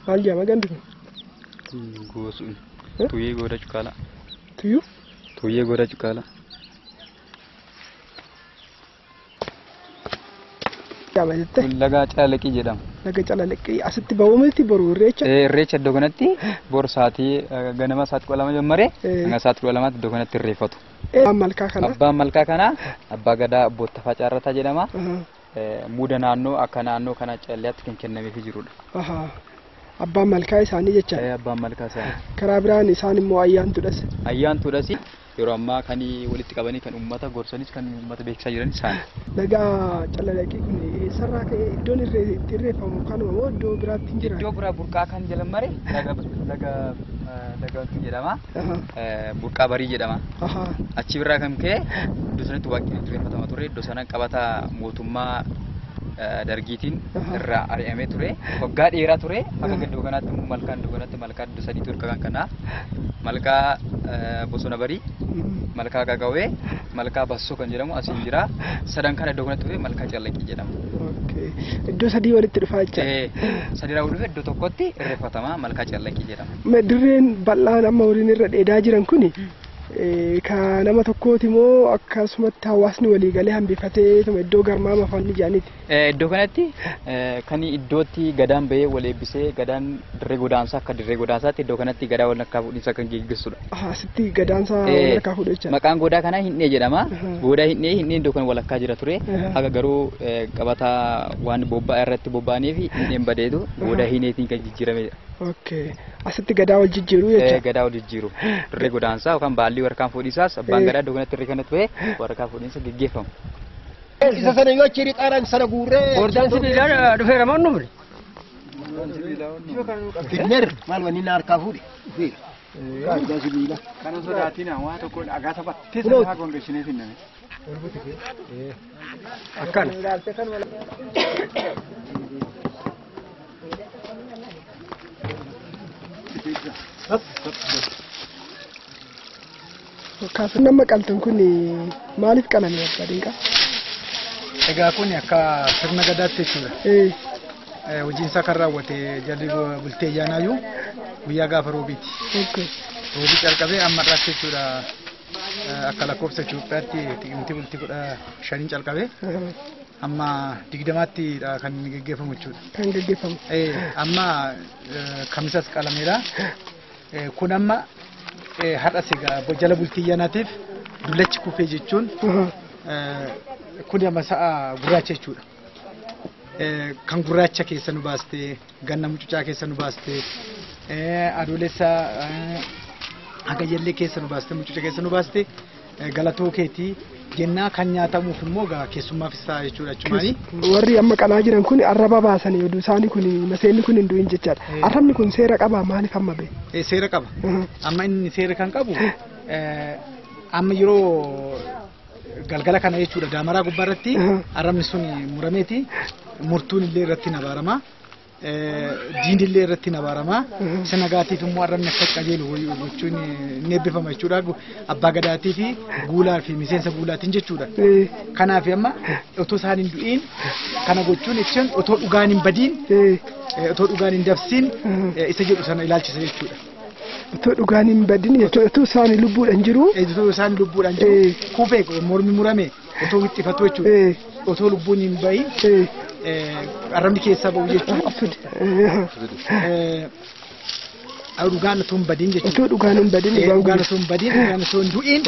Maal jedhama gandi kun? Goosuun. Tuyyee gooda cuqaalaa. Tuyyuu? Tuyyee gooda cuqaalaa. Jedhama jette? Kun laga Calalaqii jedhama. Laga Calalaqii asitti ba'uu miti boru irreecha? Irreecha iddoo kanatti bor sa'aatii ganama sa'aatii 12 jammaree hanga sa'aatii 12tti iddoo kanatti irreeffatu. Abbaan malkaa kanaa? Abbaan malkaa kanaa abbaa gadaa Abboot Tafaa Caarrataa jedhama. Muuda naannoo akka naannoo kana Calleetti kan kennameefii jirudha. Abbaan malkaa isaanii jechaadha. Abbaan malkaa isaanii. Karaa biraan isaan immoo ayyaantuudhas. Ayyaantuudhas yeroo ammaa kan walitti qabanii kan uummata gorsanis kan uummata beeksisaa jiran isaani. Laga Calalaqii kun eessarraa ka'ee iddoon itti irreeffamu kanuma moo iddoo biraatti hin jira? Iddoo biraa burqaa kan jalmare laga laga laga wanti jedhama. Burqaa barii jedhama. Achi birraa kan ka'e iddoo sanatti waaqni irreeffatama ture. Iddoo sana qabata mootummaa dargiitiin irraa ari'amee ture. Waggaa dheeraa ture. Akka iddoo kanaatti immoo malkaan iddoo kanatti malkaa iddoo sadiitu kan kanaa. Malkaa bosona barii, malkaa qaqawwee, malkaa bassoo kan jedhamu asiin jira. Sadan kana iddoo kanatti dhufe malkaa Calalaqii jedhama. Iddoo sadii walitti dhufaa jecha. Sadii raawwatu dhufe iddoo tokkotti irreeffatama malkaa Calalaqii jedhama. Dirreen bal'aan amma horiin irra dheedaa jiran kuni ka nama tokkooti moo akkasumatti hawaasni walii galee hambifatee iddoo garmaama afaan ijaaniiti? Iddoo kanatti kan iddootti gadaan bahee wal eebbisee gadaan dirree godaansaa akka dirree godaansaatti iddoo kanatti gadaa wal harkaa fuudhinsa kan geggeessudha. Asitti gadaansaa wal harkaa fuudhu jechaadha. Maqaan godaa kanaa Hinnee jedhama. Godaa Hinnee Hinnee iddoo kana walakkaa jira ture. Haga garuu qabataa waan bobba'aa irratti bobba'anii fi Hinneen badeetu godaa Hinneetiin kan jijjiiramedha. Okay. Asitti gadaa wal jijjiiru jecha. Gadaa wal jijjiiru. Dirree godaansaa yookaan baallii warqaan fuudhisaas abbaan gadaa iddoo kanatti dirree kanatti bahee warqaa fuudhinsa geggeeffamu. Isa sana yoo achi riqaaraan sana guurree. Hordaan sibiilaa dhufeera moo numre? Fidneer maal wanni na harkaa fuudhe dhufeera. Hordaan sibiilaa. Kana sodaatiin waa tokko dhagaa taphattee sana haa gongeshinee finname. Akkana. Kaafin nama qaltan kun maaliif qalame abbaa Dinqaa? Egaa kun akka sirna gadaatti jechuudha. Hojiin isaa kan raawwate jalli bultee ayyaanaayyuu guyyaa gaafa roobiiti. Roobii calqabee amma irraatti jechuudha. Akka lakkoofsa Itoophiyaatti xiqimtii bultii 15 calqabee amma 20tti kan geggeeffamu jechuudha. Kan geggeeffamu. Amma kamisas qalameera. Kun amma har'as egaa jala bultii ayyaanaatiif dullachi kufee jechuun kun amma sa'a gurraacha jechuudha. Kan gurraacha keessa nu baastee, ganna mucucaa keessa nu baastee, adoolessa hagayyallee keessa nu baastee, mucuca keessa nu baastee galatoo keetii jennaa kan nyaatamuuf immoo egaa keessummaaf isaa jechuudha achumaanii. Warri amma qalaa jiran kun arraba baasanii oduu isaanii kun maseenni kun hin du'in jechaadha. Arrabni kun seera qabaa maaliif amma ba'e? Seera qaba. Amma inni seera kan qabu amma yeroo galgala kana jechuudha daamaraa gubbaarratti arrabni sun murameeti murtuun illee irratti nabaarama. Diinni illee irratti nabaarama. Isa nagaatiif immoo arrabni akka qajeelu gochuun ni eebbifama jechuudha. Abbaa gadaatii fi guulaa fi miseensa guulaatiin jechuudha. Kanaaf amma otoo isaan hin du'in kana gochuun jechuun otoo dhugaan hin badiin otoo dhugaan hin dabsiin isa jedhu sana ilaalchisa jechuudha. Otoo dhugaan hin badin jechuudha otoo isaan lubbuudhaan jiru. Otoo isaan lubbuudhaan jiru kufee mormi murame otoo wixxifatu jechuudha. Otoo lubbuun hin bahin arrabni keessaa ba'u jechuudha. Dhugaan otoo hin badin jechuudha. Otoo dhugaan hin badin. Dhugaan otoo hin badin dhugaan otoo hin du'in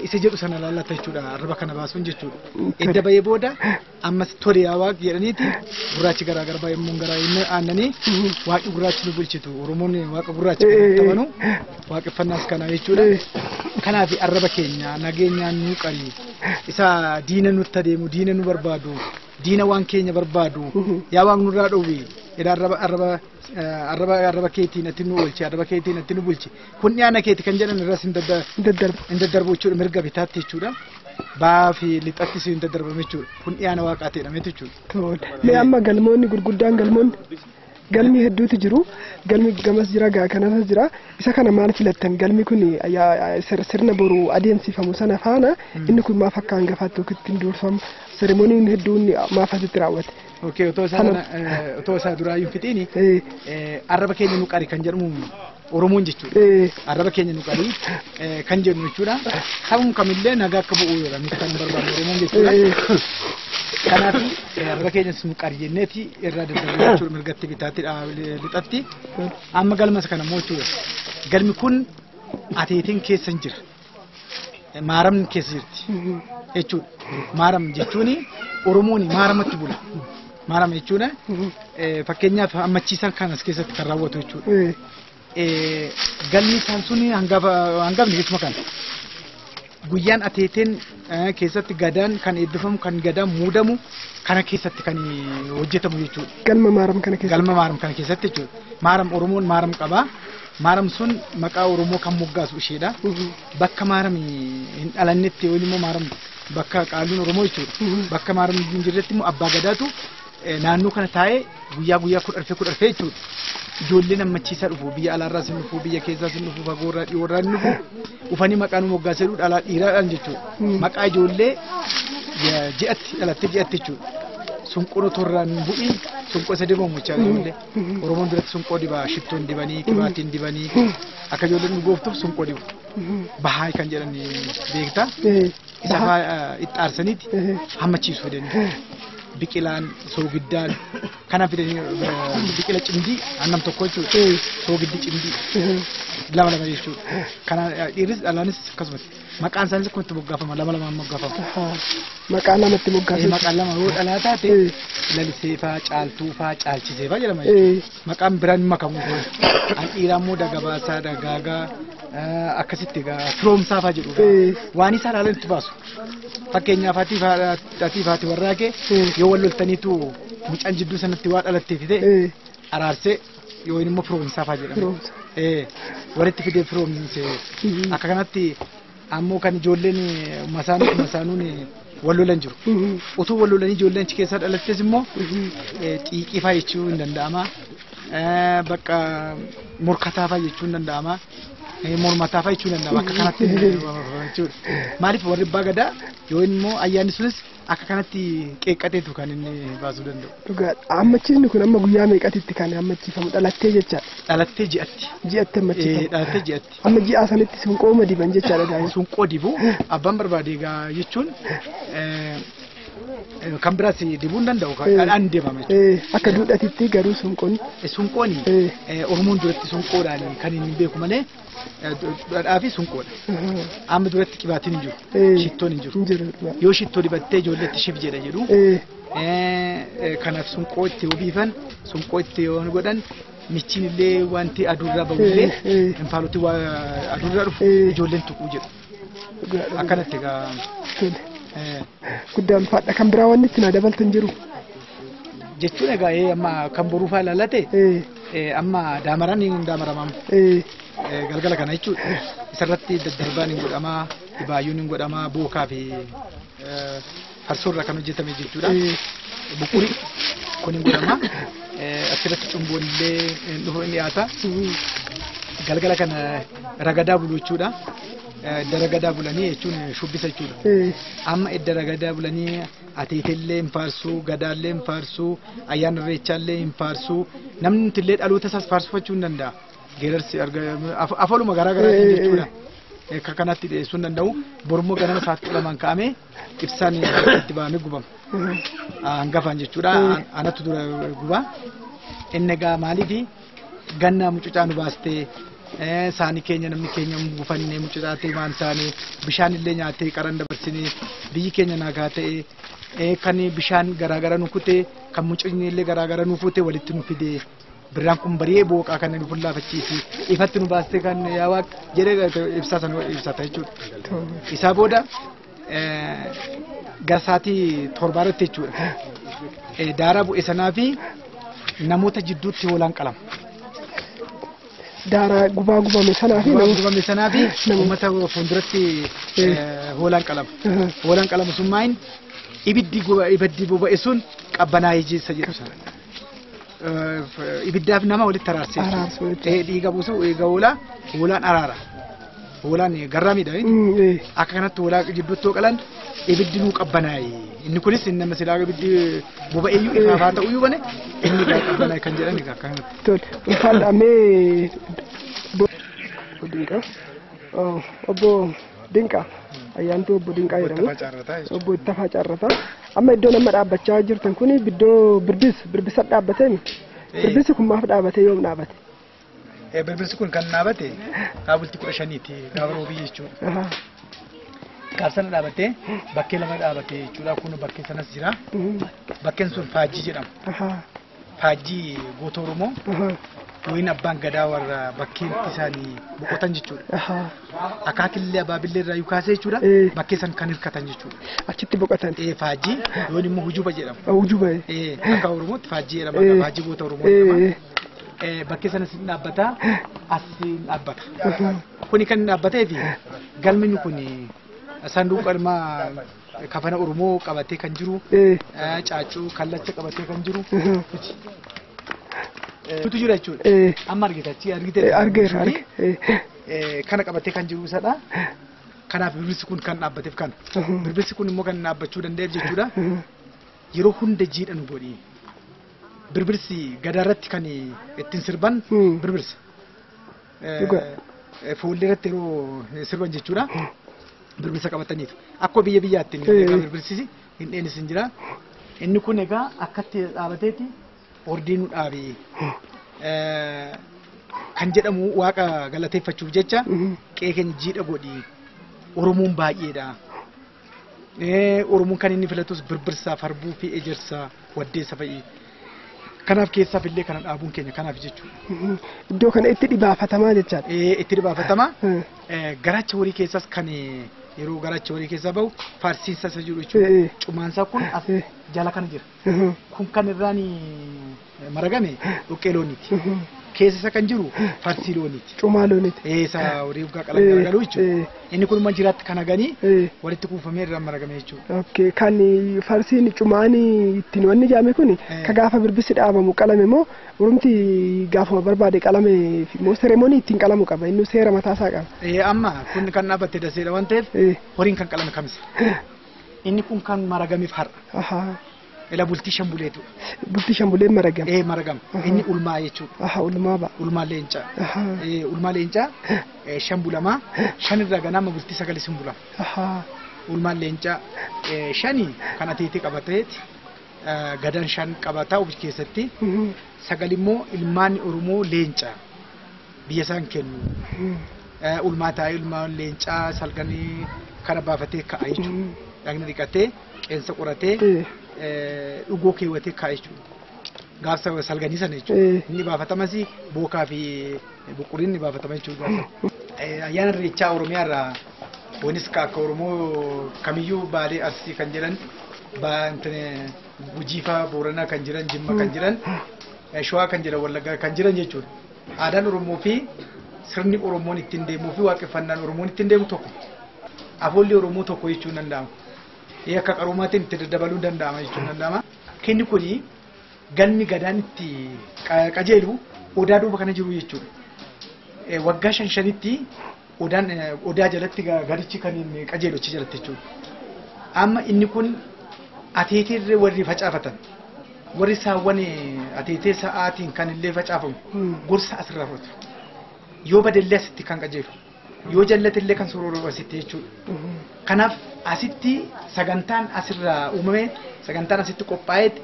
isa jedhu sana laallata jechuudha arraba kana baasuun jechuudha. Edda bahee booda ammas tole yaa waaq jedhaniiti gurraachi garaa gara baay'ee immoo garaa inni aannanii waaqni gurraachi nu bulchitu Oromoon waaqa gurraacha kan amanu waaqeffannaas kana jechuudha. Kanaaf arraba keenya nageenyaan nu qari isa diina nutti adeemu diina nu barbaadu diina waan keenya barbaadu yaa waaq nurraa dhowwi jedha arraba arraba arraba arraba keetiin ati nu oolchi arraba keetiin ati nu bulchi kun dhiyaana keeti kan jedhan irras hin daddarbu jechuudha mirga bitaatti jechuudha. Baa fi lixattis hin daddarbamu jechuudha kun dhiyaana waaqaati jedhameetu jechuudha. Mee amma galmoonni gurguddaan galmoonni galmi hedduutu jiru galmi gamas jira gaa kanas jira isa kana maal filattan galmi kun sirna boru adeemsifamu sana faana inni kun maaf akka hangafaatti yookiin ittiin durfamu seremooniin hedduun maaf asitti raawwate. Okay, otoo isaa duraa hin fixiini arraba keenya nu qari kan jedhamu Oromoon jechuudha. Arraba keenya nu qari kan jennu jechuudha. Sabni kamillee nagaa akka bu'u jedha nuti kan barbaannu Oromoon jechuudha. Kanaaf arraba keenya nu qari jenneeti irraa daddarbaa jechuudha mirgatti bitaatti lixatti. Amma galma kana immoo jechuudha. Galmi kun ateetiin keessa hin jira. Maaramni keessa jirti jechuudha. Maaram jechuun Oromoon maaramatti bula. Maaram jechuun fakkeenyaaf ammachiisaan kan as keessatti kan raawwatu jechuudha. Galmi isaan sun hangafni jechuudha kana. Guyyaan ateeteen keessatti gadaan kan eebbifamu kan gadaan muudamu kana keessatti kan hojjetamu jechuudha. Galma maaram kana keessatti. Galma maaram kana keessatti jechuudha. Maaram Oromoon maaram qaba. Maaram sun maqaa Oromoo kan moggaasu isheedha. Bakka maaram hin dhalannetti yookiin immoo maaram bakka qaaluun Oromoo jechuudha. Bakka maaram hin jirretti immoo abbaa gadaatu naannoo kana taa'ee guyyaa guyyaa kudharfee jechuudha. Ijoolleen ammachiisaa dhufu biyya alaarraas hin dhufu biyya keessaas hin dhufu fagoorraa dhiyoorraa hin dhufu ufanii maqaa nu moggaasee dhufu dhalaa dhiiraadhaan jechuudha. Maqaa ijoollee ji'atti dhalattee ji'atti jechuudha. Sunqoon torraan bu'iin sunqoo isa dibamu jechaadha ijoollee. Oromoon biratti sunqoo dibaa shittoon dibanii qibaatiin dibanii akka ijoolleen dhugooftuuf sunqoo dibu. Bahaa kan jedhan beektaa. Isa fa'aa itti aarsaniiti hammachiisu fidanii. Biqilaan soogiddaan kana fidanii biqila cimdii annam tokko jechuudha. Soogiddi cimdii lama lama jechuudha. Kana dhiirris dhalaanis akkasumatti maqaan isaanis akkuma itti moggaafama lama lamaan moggaafama. Maqaa lamatti moggaafama. Maqaan lama yoo dhalaa taate Lalisee faa Caaltuu faa Caalchisee faa jedhama jechuudha. Maqaan biraan makamu kun an dhiiraa immoo Dagabaasaa Dagaagaa akkasitti egaa Firoomsaa faa jedhu. Waan isaa ilaalan itti baasu. Fakkeenyaaf ati faati warraa kee yoo wal loltaniitu mucaan jidduu sanatti waa dhalatteef ta'e araarsee yoo inni immoo firoomsaa faa jedhama. Walitti fidee firoomsee akka kanatti ammoo kan ijoolleen masaanuun wal lolan jiru. Utuu wal lolanii ijoolleen achi keessaa dhalattes immoo xiiqii faa jechuu hin danda'ama. Bakka morkataa faa jechuu hin danda'ama. Mormataa faa jechuu danda'ama akka kanatti jechuudha. Maaliif warri abbaa gadaa yoo immoo ayyaanni sunis akka kanatti qeeqqateetu kan inni baasuu danda'u. Dhugaadha. Ammachiisni kun amma guyyaa meeqatitti kan ammachiifamu dhalattee jechaadha. Dhalattee ji'atti. Ji'atti ammachiifamu. Dhalattee ji'atti. Amma ji'a sanitti sunqoo diban jechaadha daa'ima. Sunqoo dibu abbaan barbaade egaa jechuun kan biraas dibuu hin danda'u dhadhaan dibama jechuudha. Akka duudhatitti garuu sunqoon. Sunqoon Oromoon duratti sunqoodhaan kan inni beeku malee dhadhaa fi sunqoodha. Amma duratti qibaatiin hin jiru. Shittoon hin jiru. Yoo shittoo dibattee ijoolleetti shif jedha jedhu. Kanaaf sunqoo itti yoo biifan sunqoo itti yoo godhan michiin illee wanti aduurraa bahullee infaalotti aduurraa dhufu ijoolleen tuquu jedhu. Akkanatti egaa. Guddaa ulfaadha. Kan biraa wanni itti naa dabaltan jiru. Jechuun egaa amma kan boruu faa ilaallate amma daamaraan hin daamaramamu. Galgala kana jechuudha. Isarratti daddarbaan hin godhamaa, dhibaayyuun hin godhamaa, bookaa fi farsoorraa kan hojjetame jechuudha. Buquri kun hin godhamaa. Asirratti cumboon illee dhufu hin dhiyaata. Galgala kana ragadaa bulu jechuudha. Edda ragadaa bulanii jechuun shubbisa jechuudha. Amma edda ragadaa bulanii ateetellee hin faarsuu, gadaallee hin faarsuu, ayyaana irreechaallee hin faarsuu, namni illee dhaloota isaas faarsifachuu hin danda'a. Geerarsi afaluma garaa garaatiin jechuudha. Akka kanatti dhiyeessuu hin danda'u. Bormoo ganama sa'aatii 12 ka'amee ibsaan itti ba'amee gubama. Hangafaan jechuudha. Anatu dura guba. Inni egaa maaliifi ganna mucucaa nu baastee saani keenya namni keenya gufannee mucucaatee waan taane bishaan illee nyaatee qaran dabarsinee biyyi keenya nagaa ta'e kan bishaan garaagara nu kutee kan mucucni illee garaagara nu kutee walitti nu fidee birraan kun bari'ee booqaa kan nu fullaafachiisi ifatti nu baastee kan yaa waaq jedhee ibsaa sana ibsata jechuudha. Isaa booda gara sa'aatii 7 irratti jechuudha. Daaraa bu'e sanaa fi namoota jidduutti hoolaan qalama. Daaraa gubaa gubame sanaa fi gubame sanaa fi uummata fuulduratti hoolaan qalama. Hoolaan qalamu sun maayin ibiddi boba'e sun qabbanaa'ee jeessa jedhu sana. Ibiddaaf nama walitti araarsee dhiiga buusu eega hoolaa hoolaan araara. Hoolaan garraamiidha. Akka kanatti hoolaa jidduutti yoo qalan Ibiddi nuu qabbanaa'e. Inni kunis inni nama silaa ibiddi boba'eeyyuu ifaafaa ta'uyyuu bane inni qabbanaa'e kan jedhan egaa akkanumatti. Tole ulfaadha mee Dinqaa. Obbo Dinqaa ayyaantuu obbo Dinqaa jedhamu. Obbo Ittafaa Caarrataa. Amma iddoo nama dhaabbachaa jirtan kun iddoo birbisa dhaabbatee birbisi kun maaf dhaabate yoom dhaabate? Birbirsi kun kan dhaabate bultii 15ti gaafa roobii jechuudha. Gaaf sana dhaabatee bakkee lama dhaabatee jechuudha. Kun bakkee sanas jira. Bakkeen sun Faajjii jedhama. Faajjii goota Oromoo wayin abbaan gadaa warra bakkeetti isaanii boqotan jechuudha. Akaakillee abaabillee irraa kaasee jechuudha. Bakkee san kan hirkatan jechuudha. Achitti boqotan. Faajjii yoon immoo hujuba jedhama. Hujuba. Akka Oromootti Faajjii jedhama. Faajjii goota Oromoo jedhama. Bakkee sanas hin dhaabbata, as hin dhaabbata. Kuni kan hin dhaabbatee fi galmi kun sanduuqa ilmaa kafana Oromoo qabatee kan jiru, caaccuu kallacha qabatee kan jiru. Tutu jira jechuudha. Amma argite achi argite. Argeera arge. Kana qabatee kan jiru isadha. Kanaaf birbirsi kun kan dhaabbateef kana. Birbirsi kun immoo kan dhaabbachuu danda'eef jechuudha. Yeroo hunda jiidha nu godhi. Birbirsi gadaarratti kan ittiin sirban birbirsa. Fuullee irratti yeroo sirban jechuudha. Birbirsa qabataniitu. Akkuma biyya biyyaatti egaa birbirsisi hin dheenis hin jira. Inni kun egaa akkatti dhaabateeti ordii nu dhaabi. Kan jedhamu waaqa galateeffachuuf jecha qe'ee keenya jiidha godhi. Oromoon baay'eedha. Oromoon kan inni filatus birbirsaa, farbuu fi ejersaa, waddeessa fa'i. Kanaaf keessaaf illee kana dhaabuun keenya kanaaf jechuudha. Iddoo kana itti dhibaafatamaa jechaadha. Itti dhibaafatamaa. Garaacha horii keessaas kan yeroo garaacha horii keessaa bahu faarsiinsa isa jiru jechuudha. Cumaansaa kun as jala kana jira. Kun kan irraan maragame dhoqqee looniiti. Keessa isa kan jiru farsii looniiti. Cumaa looniiti. Isa horii waggaa qalan garagalu jechuudha. Inni kun immoo jiraatti kan haganii walitti kuufamee irraan maragame jechuudha. Okay, kan farsiin cumaan ittiin wanni jaame kun ka gaafa birbisi dhaabamu qalame moo warumti gaafuma barbaade qalame moo seremoonii ittiin qalamu qaba inni seera mataasaa qaba. Amma kun kan dhaabbatte daseedha waan ta'eef horiin kan qalame kamisa. Inni kun kan maragameef har'a. Ila bultii shan buleetu. Bultii shan bulee maragama. Maragama. Inni ulmaa jechuudha. Ulmaa ba'a. Ulmaa leencaa. Ulmaa leencaa shan bulamaa shan irraa ganama bultii 9 sin bulama. Ulmaan leencaa shani kan ateetee qabateeti gadaan shan qabataa of keessatti 9 immoo ilmaan Oromoo leencaa biyya isaan kennu. Ulmaa taa'ee ilmaan leencaa salganii kana baafatee ka'a jechuudha. Dhagna dhiqatee qeensa qoratee dhugoo keewwatee ka'a jechuudha. Gaafsa salganii sana jechuudha. Inni baafatamas bookaa fi buqquriin ni baafatama jechuudha. Ayyaana Irreechaa Oromiyaa irraa wanis akka Oromoo kamiyyuu Baalee Arsii kan jedhan Gujiifaa Booranaa kan jiran Jimma kan jiran Shawaa kan jiran Wallaggaa kan jiran jechuudha. Aadaan Oromoo fi sirni Oromoon ittiin deemuu fi waaqeffannaan Oromoon ittiin deemu tokko. Afoolli Oromoo tokko jechuun danda'ama. Akka qaroomaatiin itti daddabaluun danda'ama jechuun danda'ama. Kenni kuni galmi gadaan itti qajeelu odaa duuba kana jiru jechuudha. Waggaa 5-5tti odaan odaa jalatti gadichi kan inni qajeelu achi jalatti jechuudha. Amma inni kun ateeteerree warri facaafatan warri saawwan ateetee sa'aatiin kan illee facaafamu gorsa asirraa fudhatu. Yoo badellee asitti kan qajeelu. Yoo jallate illee kan sorooru asitti jechuudha. Kanaaf asitti sagantaan asirraa uumame sagantaan asitti qophaa'eet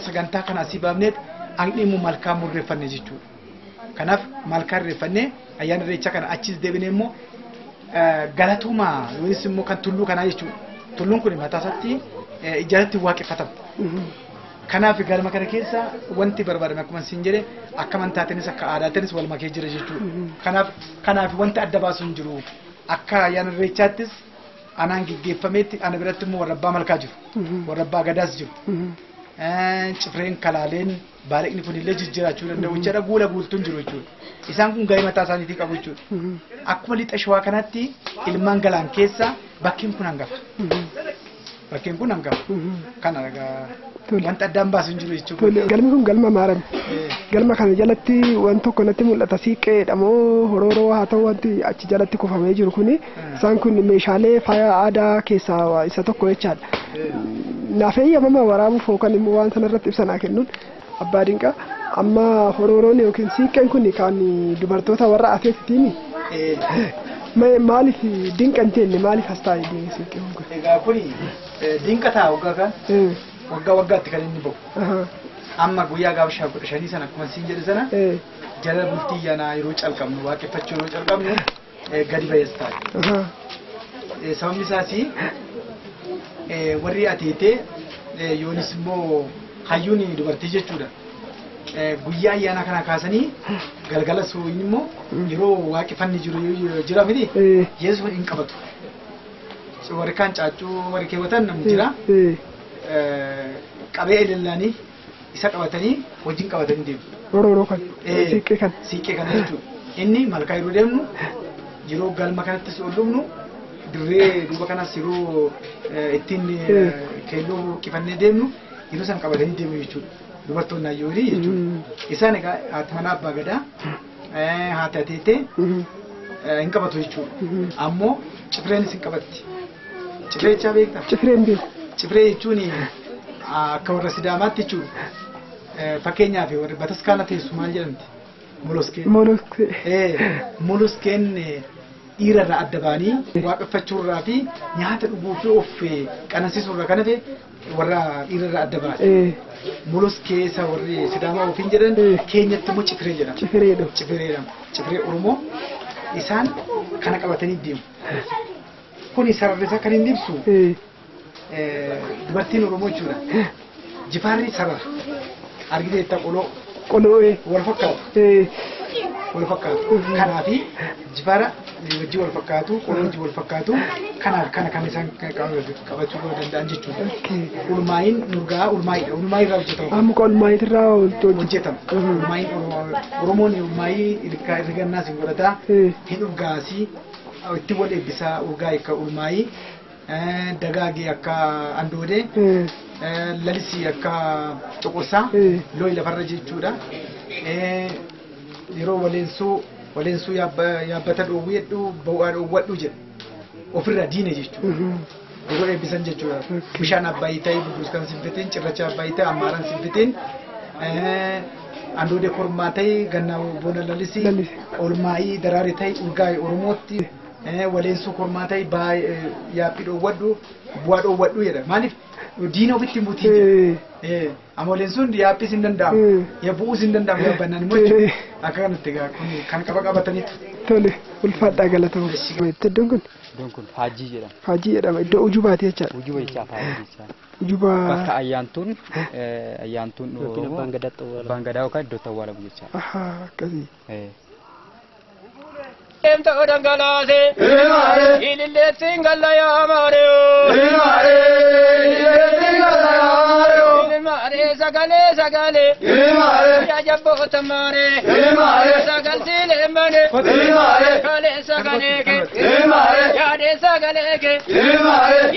sagantaa kana asii baafneet haqni immoo malkaa murreeffanne jechuudha. Kanaaf malkaa irreeffannee ayyaana Irreechaa kana achis deebinee immoo galatuma yoonis immoo kan tulluu kanaa jechuudha. Tulluun kun mataa isaatti ijaaratti waaqeffatama. Kanaaf galma kana keessa wanti barbaadame akkuma isin jedhe akka amantaatiinis akka aadaatiinis wal makee jira jechuudha. Kanaaf wanti adda baasu hin jiru. Akka ayyaana Irreechaattis anaan geggeeffameetti ana biratti immoo warra abbaa malkaa jiru. Warra abbaa gadaas jiru. Cifreen kalaaleen baariqni kunillee jijjiiraachuu danda'u jechuudha. Guula guultuun jiru jechuudha. Isaan kun gahee mataa isaaniitii qabu jechuudha. Akkuma lixa Shawaa kanatti ilmaan galaan keessa bakkeen kun hangafa. Bakkeen kun hangafa. Kana egaa. Wanta addaan baasu hin jiru jechuudha. Galmi kun galma maarame. Galma kana jalatti waan tokko natti mul'ata siiqqeedha moo horooroo haa ta'u wanti achi jalatti kufamee jiru kuni isaan kun meeshaalee faaya aadaa keessaa isa tokko jechaadha. Naaf eeyyamama waraabuuf yookaan immoo waan sanarratti ibsa naa kennuun abbaa dinqaa amma horooroon yookiin siiqqeen kun kan dubartoota warra afeetiini. Maaliif dinqa hin jenne maaliif as taa'e siiqqeen kun? Egaa kuni dinqa ta'a waggaa kan waggaa waggaatti kan inni bahu. Amma guyyaa gaafa 15 sana akkuma siin jedhe sana jala bultii yanaa yeroo calqabnu waaqeffachuu yeroo calqabnu gadi ba'ees taa'e. Sababni isaas warri ateetee yoonis immoo hayyuun dubartii jechuudha. Guyyaa ayyaana kana kaasanii galgala suun immoo yeroo waaqeffanni jiru jira miti Yesuus hin qabatu. Warri kaan caaccuu warri keewwatan namni jira. Qabee elellaanii isa qabatanii wajjin qabatanii deemu. Horooroo kan siiqqee kan. Siiqqee kana jechuudha. Inni malkaa yeroo deemnu yeroo galma kanattis ol dhufnu dirree duuba kanas yeroo ittiin keelloo buqqifannee deemnu yeroo san qabatanii deemu jechuudha. Dubartoonni hayyoolii jechuudha. Isaan egaa haati manaa abbaa gadaa haati ateetee hin qabatu jechuudha. Ammoo cifreenis hin qabatti. Cifree jechaa beektaa? Cifreen beeku. Cifree jechuun akka warra Sidaamaatti jechuudha. Fakkeenyaaf warri bataskaana teessu maal jedhamti? Moloskeen. Moloskee. Moloskeen dhiirarraa adda ba'anii waaqeffachuurraa fi nyaata dhuguu fi of qanansiisuurraa kan hafe warra dhiirarraa adda ba'an. Moloskee isa warri Sidaamaa ofiin jedhan keenyatti immoo cifree jedhama. Cifreedha. Cifree jedhama. Cifree Oromoo isaan kana qabatanii deemu. Kuni sararri isaa kan inni ibsu dubartiin Oromoo jechuudha. Jifaarri sarara. Argiteetta qoloo. Qoloo. Wal fakkaatu. Wal fakkaatu. Kanaafi jifaara wajjin wal fakkaatu, qoloo wajjin wal fakkaatu. Kanaaf kana kan isaan qabachuu danda'an jechuudha. Ulmaayiin nurgaa ulmaayiidha. Ulmaayii irraa hojjetama. Muka ulmaayii irraa hojjetama. Ulmaayiin Oromoon ulmaayii irgannaas hin godhataa. Hin urgaasii. Itti wal eebbisaa urgaa akka ulmaayii. Dagaagee akka andoodee. Lalisii akka coqorsaa. Looyi lafarra jechuudha. Yeroo waleensuu yaabbata dhoowwadhu ba'aa dhoowwadhu jedha. Ofirraa diina jechuudha. Yeroo eebbisan jechuudha. Bishaan abbaayii ta'e budduuskan sinfitiin, cirracha abbaayii ta'e ammaaraan sinfitiin, andoodee kormaa ta'e gannaa bona lalisii, olmaayii daraaree ta'e urgaa Oromootti. Waleensuu kormaa ta'e yaaphii dhoowwadhu bu'aa dhoowwadhu jedha. Maaliif diina ofitti hin butiin jedha. Amma waleensuun yaaphiis hin danda'amu. Bu'uus hin danda'amu yaabbannaan immoo jechuudha. Akka kanatti egaa kun kan qaba qabataniitu. Tole ulfaadhaa galatamu. Iddoon kun? Iddoon kun Faajjii jedhama. Faajjii jedhama. Iddoo ujubaati jechaadha. Ujuba jechaa faajjii jechaadha. Ujubaa. Bakka ayyaantuun Oromoo abbaan gadaa yookaan iddoo itti awwaalamu jechaadha. Akkasii. Deemta dhangalaase. Ililleettiin galla yaa maaree. Ilmaaree sagalee sagalee. Yaa jabboota maaree. Sagalsiilee malee. Kalee sagalee kee. Yaadee sagalee kee.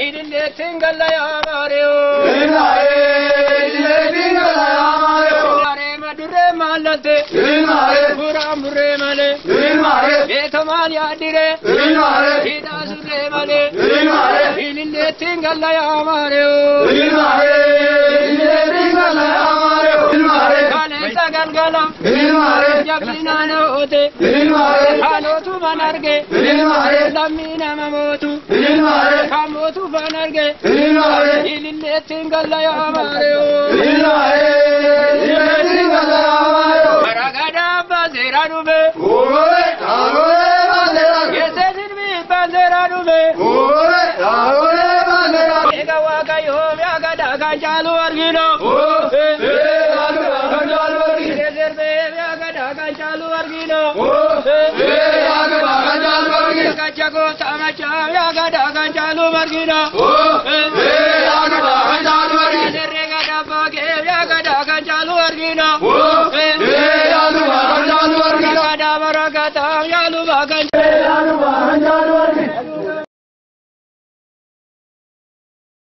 Ililleettiin galla yaa maaree. Maaree madurree maallante. Buraan burree malee. Beekamaan yaaddiree. Hidhaa surree malee. Ililleettiin galla yaa maaree. Kaleessa galgala. Jabinaan oote. Haalootu man arge. Lammii nama mootu. Kan mootu fan arge. Ililleettiin galla yaa maaree. Baragadaa baseera dhufe. Geesse sirbi baseera dhufe. Eega Waaqayyoo mi'a kan caalu argina. Geesse mi'a kan caalu argina. Kacha goota machaa mi'a kan caalu argina.